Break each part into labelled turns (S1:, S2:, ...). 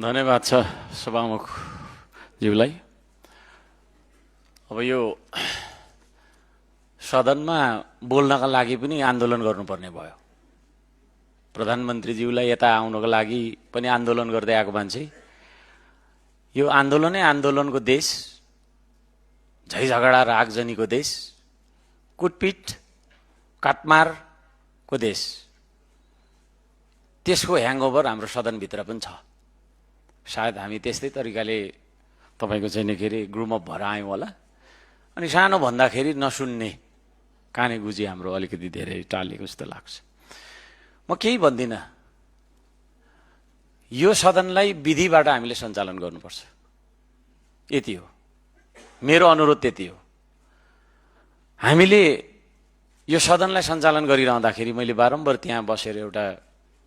S1: धन्यवाद छ सभामुख ज्यूलाई। अब यो सदनमा बोल्नका लागि पनि आन्दोलन गर्नुपर्ने भयो। प्रधानमन्त्रीज्यूलाई यता आउनको लागि पनि आन्दोलन गर्दै आएको मान्छे, यो आन्दोलनै आन्दोलनको देश, झै झगडा रागजनीको देश, कुटपिट काटमारको देश, त्यसको ह्याङओभर हाम्रो सदनभित्र पनि छ। सायद हामी त्यस्तै तरिकाले तपाईको चाहिँ नि के अरे ग्रुमअप भएर आयौँ होला। अनि सानो भन्दाखेरि नसुन्ने काने गुजी हाम्रो अलिकति धेरै टालेको जस्तो लाग्छ। म केही भन्दिनँ, यो सदनलाई विधिबाट हामीले सञ्चालन गर्नुपर्छ, यति हो मेरो अनुरोध। त्यति हो। हामीले यो सदनलाई सञ्चालन गरिरहँदाखेरि मैले बारम्बार त्यहाँ बसेर एउटा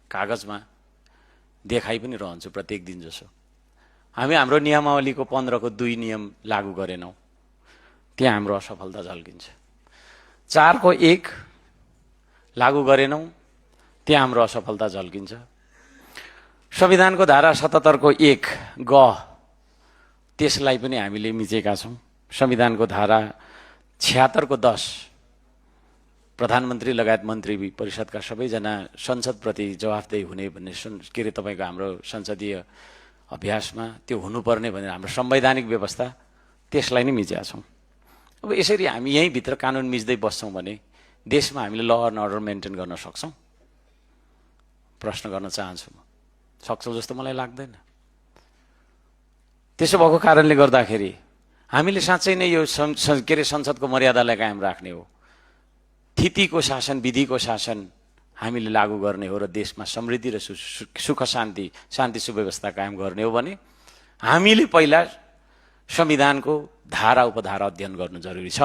S1: कागजमा देखाइ पनि रहन्छु प्रत्येक दिन जसो। हामी हाम्रो नियमावलीको 15 को 2 नियम लागू गरेनौँ, त्यहाँ हाम्रो असफलता झल्किन्छ। 4 को 1 लागू गरेनौँ, त्यहाँ हाम्रो असफलता झल्किन्छ। संविधानको धारा 77 को 1 ग त्यसलाई पनि हामीले मिचेका छौँ। संविधानको धारा 76 को 10 प्रधानमन्त्री लगायत मन्त्री परिषदका सबैजना संसदप्रति जवाफदेही हुने भन्ने के अरे तपाईँको हाम्रो संसदीय अभ्यासमा त्यो हुनुपर्ने भनेर हाम्रो संवैधानिक व्यवस्था, त्यसलाई नै मिचेका छौँ। अब यसरी हामी यहीँभित्र कानुन मिच्दै बस्छौँ भने देशमा हामीले ल एन्ड अर्डर मेन्टेन गर्न सक्छौँ? प्रश्न गर्न चाहन्छु म। सक्छौँ जस्तो मलाई लाग्दैन। त्यसो भएको कारणले गर्दाखेरि हामीले साँच्चै नै यो के अरे संसदको मर्यादालाई कायम राख्ने हो, थितिको शासन, विधिको शासन हामीले लागू गर्ने हो र देशमा समृद्धि र सुख शान्ति सुव्यवस्था कायम गर्ने हो भने हामीले पहिला संविधानको धारा उपधारा अध्ययन गर्नु जरुरी छ।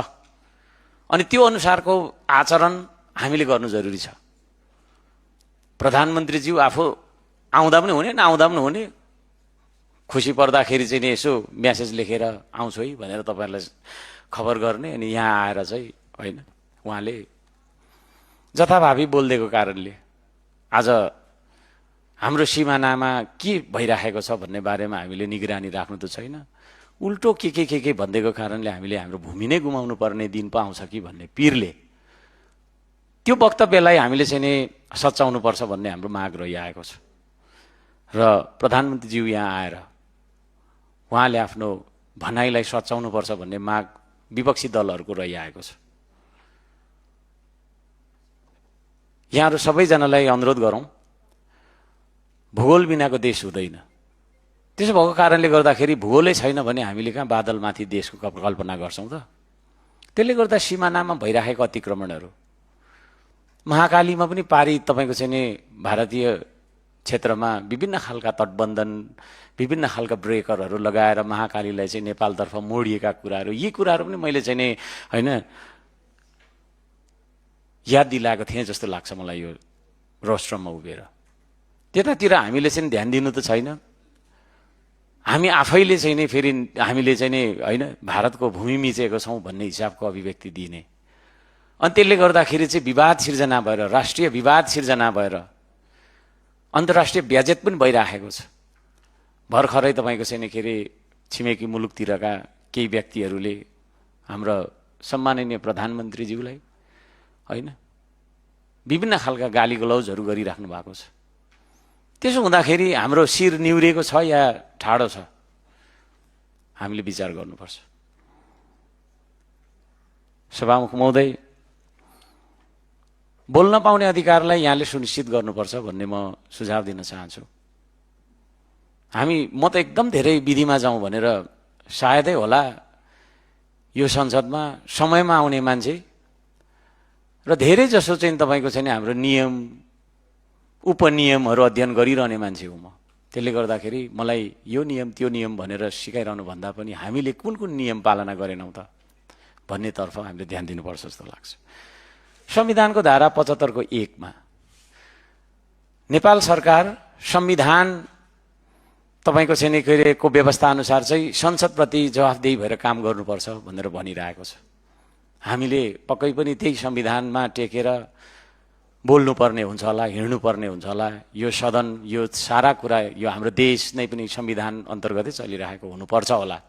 S1: अनि त्यो अनुसारको आचरण हामीले गर्नु जरुरी छ। प्रधानमन्त्रीज्यू आफू आउँदा पनि हुने नआउँदा पनि हुने, खुसी पर्दाखेरि चाहिँ नि यसो म्यासेज लेखेर आउँछु है भनेर तपाईहरुलाई खबर गर्ने, अनि यहाँ आएर चाहिँ होइन उहाँले जथाभावी बोलिदिएको कारणले आज हाम्रो सिमानामा के भइराखेको छ भन्ने बारेमा हामीले निगरानी राख्नु त छैन, उल्टो के भनिदिएको कारणले हामीले हाम्रो भूमि नै गुमाउनु पर्ने दिन पो आउँछ कि भन्ने पिरले त्यो वक्तव्यलाई हामीले चाहिँ नि सच्याउनु पर्छ भन्ने हाम्रो माग रहिआएको छ। र प्रधानमन्त्रीज्यू यहाँ आएर उहाँले आफ्नो भनाइलाई सच्याउनु पर्छ भन्ने माग विपक्षी दलहरूको रहिआएको छ। यहाँहरू सबैजनालाई अनुरोध गरौँ, भूगोल बिनाको देश हुँदैन। त्यसो भएको कारणले गर्दाखेरि भूगोलै छैन भने हामीले कहाँ बादलमाथि देशको कल्पना गर्छौँ त? त्यसले गर्दा सिमानामा भइराखेको अतिक्रमणहरू, महाकालीमा पनि पारी तपाईँको चाहिँ नि भारतीय क्षेत्रमा विभिन्न खालका तटबन्धन, विभिन्न खालका ब्रेकरहरू लगाएर महाकालीलाई चाहिँ नेपालतर्फ मोडिएका कुराहरू, यी कुराहरू पनि मैले चाहिँ नि होइन याद दिलाएको थिएँ जस्तो लाग्छ मलाई यो रोस्ट्रममा उभिएर। त्यतातिर हामीले चाहिँ ध्यान दिनु त छैन। हामी आफैले चाहिँ नि फेरि हामीले चाहिँ नि होइन भारतको भूमि मिचेको छौँ भन्ने हिसाबको अभिव्यक्ति दिने, अनि त्यसले गर्दाखेरि चाहिँ विवाद सिर्जना भएर, राष्ट्रिय विवाद सिर्जना भएर अन्तर्राष्ट्रिय ब्याजेट पनि भइराखेको छ। भर्खरै तपाईँको चाहिँ नि के अरे छिमेकी मुलुकतिरका केही व्यक्तिहरूले हाम्रो सम्माननीय प्रधानमन्त्रीज्यूलाई होइन विभिन्न खालका गाली गलौजहरू गरिराख्नु भएको छ। त्यसो हुँदाखेरि हाम्रो शिर निहुरेको छ या ठाडो छ, हामीले विचार गर्नुपर्छ। सभामुख महोदय, बोल्न पाउने अधिकारलाई यहाँले सुनिश्चित गर्नुपर्छ भन्ने म सुझाव दिन चाहन्छु। म त एकदम धेरै विधिमा जाउँ भनेर सायदै होला यो संसदमा समयमा आउने मान्छे र धेरै जसो चाहिँ तपाईँको चाहिँ हाम्रो नियम उपनियमहरू अध्ययन गरिरहने मान्छे हुँ म। त्यसले गर्दाखेरि मलाई यो नियम त्यो नियम भनेर सिकाइरहनु भन्दा पनि हामीले कुन कुन नियम पालना गरेनौँ त भन्नेतर्फ हामीले ध्यान दिनुपर्छ जस्तो लाग्छ। संविधानको धारा 75 को 1 मा नेपाल सरकार संविधान तपाईँको चाहिँ को व्यवस्था अनुसार चाहिँ संसदप्रति जवाफदेही भएर काम गर्नुपर्छ भनेर भनिरहेको छ। हामीले पक्कै पनि त्यही संविधानमा टेकेर बोल्नुपर्ने हुन्छ होला, हिँड्नुपर्ने हुन्छ होला। यो सदन, यो सारा कुरा, यो हाम्रो देश नै पनि संविधान अन्तर्गतै चलिरहेको हुनुपर्छ होला।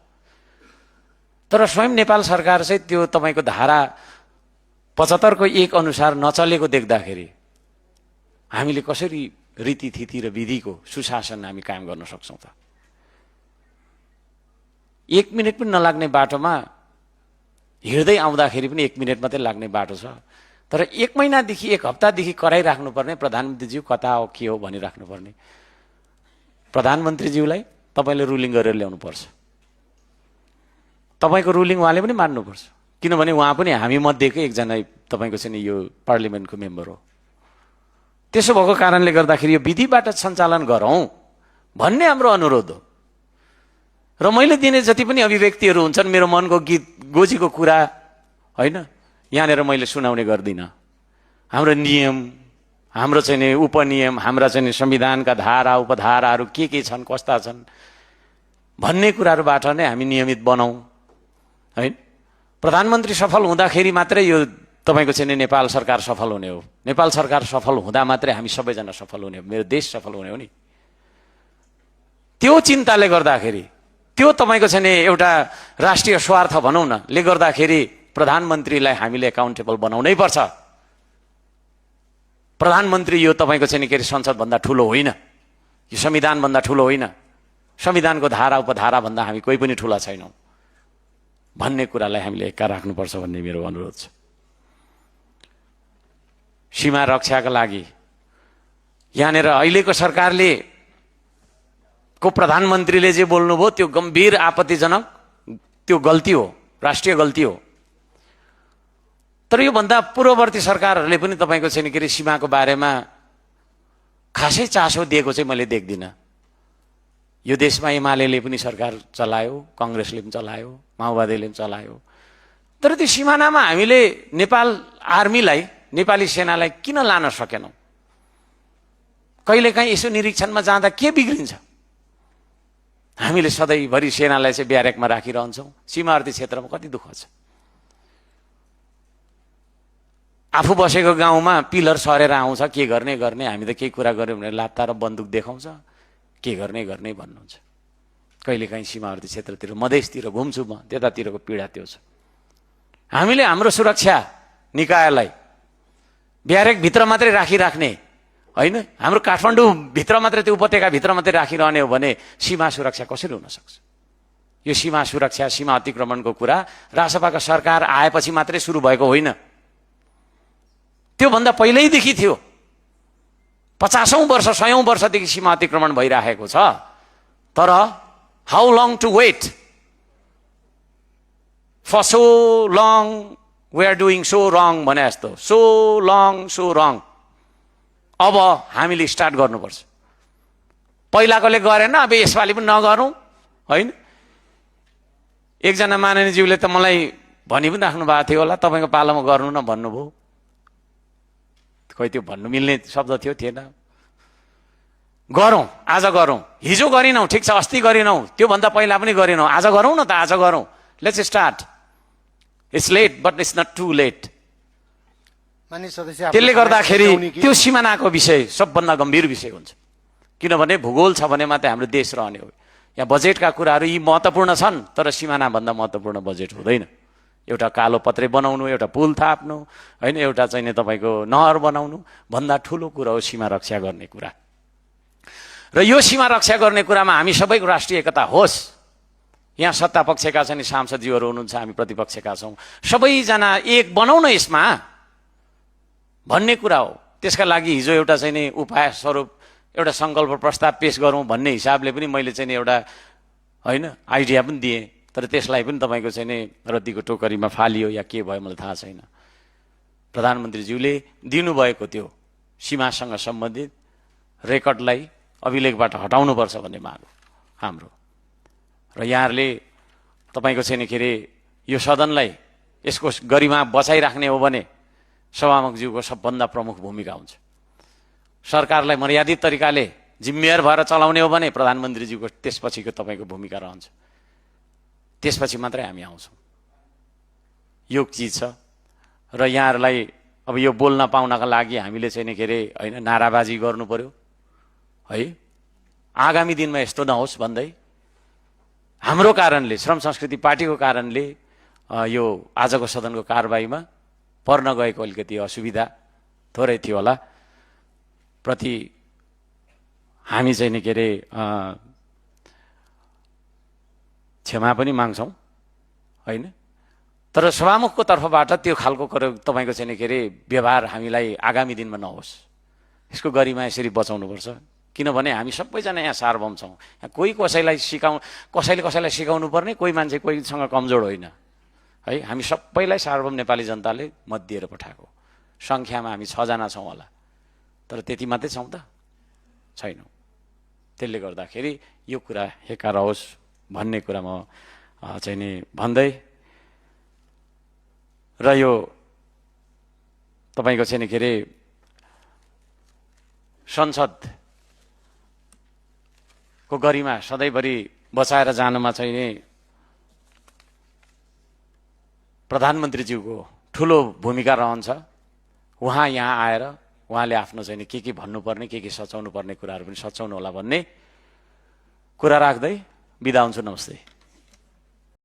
S1: तर स्वयं नेपाल सरकार चाहिँ त्यो तपाईँको धारा 75 को 1 अनुसार नचलेको देख्दाखेरि हामीले कसरी रीतिथिति र विधिको सुशासन हामी कायम गर्न सक्छौँ त? 1 मिनट पनि नलाग्ने बाटोमा हिँड्दै आउँदाखेरि पनि 1 मिनट मात्रै लाग्ने बाटो छ। तर 1 महिनादेखि 1 हप्तादेखि कराइराख्नुपर्ने प्रधानमन्त्रीज्यू कता हो के हो भनिराख्नुपर्ने प्रधानमन्त्रीज्यूलाई तपाईँले रुलिङ गरेर ल्याउनुपर्छ। तपाईँको रुलिङ उहाँले पनि मान्नुपर्छ, किनभने उहाँ पनि हामी मध्येकै एकजना तपाईँको चाहिँ यो पार्लिमेन्टको मेम्बर हो। त्यसो भएको कारणले गर्दाखेरि यो विधिबाट सञ्चालन गरौँ भन्ने हाम्रो अनुरोध हो। र मैले दिने जति पनि अभिव्यक्तिहरू हुन्छन्, मेरो मनको गीत गोजीको कुरा होइन, यहाँनिर मैले सुनाउने गर्दिनँ। हाम्रो नियम, हाम्रो चाहिँ नि उपनियम, हाम्रा चाहिँ संविधानका धारा उपधाराहरू के छन्, कस्ता छन् भन्ने कुराहरूबाट नै हामी नियमित बनाऊँ होइन। प्रधानमन्त्री सफल हुँदाखेरि मात्रै यो तपाईँको चाहिँ नेपाल सरकार सफल हुने हो। नेपाल सरकार सफल हुँदा मात्रै हामी सबैजना सफल हुने हो, मेरो देश सफल हुने हो नि। त्यो चिन्ताले गर्दाखेरि, त्यो तपाईँको चाहिँ एउटा राष्ट्रिय स्वार्थ भनौँ न ले गर्दाखेरि प्रधानमन्त्रीलाई हामीले एकाउन्टेबल बनाउनै पर्छ। प्रधानमन्त्री यो तपाईँको चाहिँ के अरे संसदभन्दा ठुलो होइन, यो संविधानभन्दा ठुलो होइन, संविधानको धारा उपधारा भन्दा हामी कोही पनि ठुला छैनौँ भन्ने कुरालाई हामीले एक्का राख्नुपर्छ भन्ने मेरो अनुरोध छ। सीमा रक्षाका लागि यहाँनिर अहिलेको सरकारले को प्रधानमन्त्रीले जे बोल्नुभयो त्यो गम्भीर आपत्तिजनक, त्यो गल्ती हो, राष्ट्रिय गल्ती हो। तर यो भन्दा पूर्ववर्ती सरकारहरूले पनि तपाईँको चाहिँ के अरे सीमाको बारेमा खासै चासो दिएको चाहिँ मैले देख्दिनँ। यो देशमा एमाले पनि सरकार चलायो, काङ्ग्रेसले पनि चलायो, माओवादीले पनि चलायो। तर त्यो सिमानामा हामीले नेपाल आर्मीलाई, नेपाली सेनालाई किन लान सकेनौँ? कहिलेकाहीँ यसो निरीक्षणमा जाँदा के बिग्रिन्छ? हामीले सधैँभरि सेनालाई चाहिँ ब्यारेकमा राखिरहन्छौँ। सीमावर्ती क्षेत्रमा कति दुःख छ। आफू बसेको गाउँमा पिलर सरेर आउँछ, के गर्ने हामी त केही कुरा गऱ्यौँ भने लात्ता र बन्दुक देखाउँछ, के गर्ने भन्नुहुन्छ। कहिलेकाहीँ सीमावर्ती क्षेत्रतिर, मधेसतिर घुम्छु म, त्यतातिरको पीडा त्यो छ। हामीले हाम्रो सुरक्षा निकायलाई ब्यारेकभित्र मात्रै राखिराख्ने होइन, हाम्रो काठमाडौँ भित्र मात्रै, त्यो उपत्यकाभित्र मात्रै राखिरहने हो भने सीमा सुरक्षा कसरी हुन सक्छ? यो सीमा सुरक्षा, सीमा अतिक्रमणको कुरा राजसभाको सरकार आएपछि मात्रै सुरु भएको होइन, त्योभन्दा पहिल्यैदेखि थियो। 50औं वर्ष 100औं वर्षदेखि सीमा अतिक्रमण भइरहेको छ। तर how long to wait for so long, we are doing so wrong भने जस्तो, सो लङ सो रङ। अब हामीले स्टार्ट गर्नुपर्छ। पहिलाकोले गरेन, अब यसपालि पनि नगरौँ होइन। एकजना माननीयज्यूले त मलाई भनि पनि राख्नु भएको थियो होला, तपाईँको पालामा गर्नु न भन्नुभयो। खोइ त्यो भन्नु मिल्ने शब्द थियो, थिएन। गरौँ, आज गरौँ। हिजो गरिनौँ, ठिक छ, अस्ति गरिनौँ, त्योभन्दा पहिला पनि गरिनौँ, आज गरौँ न त, आज गरौँ। Let's start. It's late but it's not too late. त्यसले गर्दाखेरि त्यो सिमानाको विषय सबभन्दा गम्भीर विषय हुन्छ, किनभने भूगोल छ भने मात्रै हाम्रो देश रहने हो। यहाँ बजेटका कुराहरू यी महत्त्वपूर्ण छन्, तर सिमानाभन्दा महत्त्वपूर्ण बजेट हुँदैन। एउटा कालो पत्रे बनाउनु, एउटा पुल थाप्नु होइन, एउटा चाहिँ तपाईँको नहर बनाउनु भन्दा ठुलो कुरा हो सीमा रक्षा गर्ने कुरा। र यो सीमा रक्षा गर्ने कुरामा हामी सबैको राष्ट्रिय एकता होस्। यहाँ सत्ता पक्षका चाहिँ सांसदज्यूहरू हुनुहुन्छ, हामी प्रतिपक्षका छौँ, सबैजना एक बनाउँ न यसमा भन्ने कुरा हो। त्यसका लागि हिजो एउटा चाहिँ नि उपाय स्वरूप एउटा सङ्कल्प प्रस्ताव पेश गरौँ भन्ने हिसाबले पनि मैले चाहिँ एउटा होइन आइडिया पनि दिएँ। तर त्यसलाई पनि तपाईँको चाहिँ नि रद्दीको टोकरीमा फालियो या के भयो मलाई थाहा छैन। प्रधानमन्त्रीज्यूले दिनुभएको त्यो सीमासँग सम्बन्धित रेकर्डलाई अभिलेखबाट हटाउनुपर्छ भन्ने माग हो हाम्रो। र यहाँहरूले तपाईँको चाहिँ के अरे यो सदनलाई, यसको गरिमा बचाइराख्ने हो भने सभामुखज्यूको सबभन्दा प्रमुख भूमिका हुन्छ। सरकारलाई मर्यादित तरिकाले जिम्मेवार भएर चलाउने हो भने प्रधानमन्त्रीज्यूको त्यसपछिको तपाईँको भूमिका रहन्छ। त्यसपछि मात्रै हामी आउँछौँ। यो चिज छ। र यहाँहरूलाई अब यो बोल्न पाउनका लागि हामीले चाहिँ नि के अरे होइन नाराबाजी गर्नु पर्यो है, आगामी दिनमा यस्तो नहोस् भन्दै हाम्रो कारणले, श्रम संस्कृति पार्टीको कारणले यो आजको सदनको कारबाहीमा पर्न गएको अलिकति असुविधा थोरै थियो होला प्रति हामी चाहिँ नि के अरे क्षमा पनि माग्छौँ होइन। तर सभामुखको तर्फबाट त्यो खालको तपाईँको चाहिँ नि के अरे व्यवहार हामीलाई आगामी दिनमा नहोस्, यसको गरिमा यसरी बचाउनुपर्छ। किनभने हामी सबैजना यहाँ सार्वभौम छौँ, यहाँ कोही कसैले कसैलाई सिकाउनु पर्ने, कोही मान्छे कोहीसँग कमजोर होइन है। हामी सबैलाई सार्वभौम नेपाली जनताले मत दिएर पठाएको, सङ्ख्यामा हामी 6 जना छौँ होला, तर त्यति मात्रै छौँ त छैनौँ। त्यसले गर्दाखेरि यो कुरा हेका रहोस् भन्ने कुरा म चाहिँ नि भन्दै र यो तपाईँको चाहिँ नि के अरे संसदको गरिमा सधैँभरि बचाएर जानुमा चाहिँ नि प्रधानमन्त्रीज्यूको ठुलो भूमिका रहन्छ। उहाँ यहाँ आएर उहाँले आफ्नो चाहिँ नि के भन्नुपर्ने, के सचाउनु पर्ने कुराहरू पनि सचाउनु होला भन्ने कुरा राख्दै बिदा हुन्छु। नमस्ते।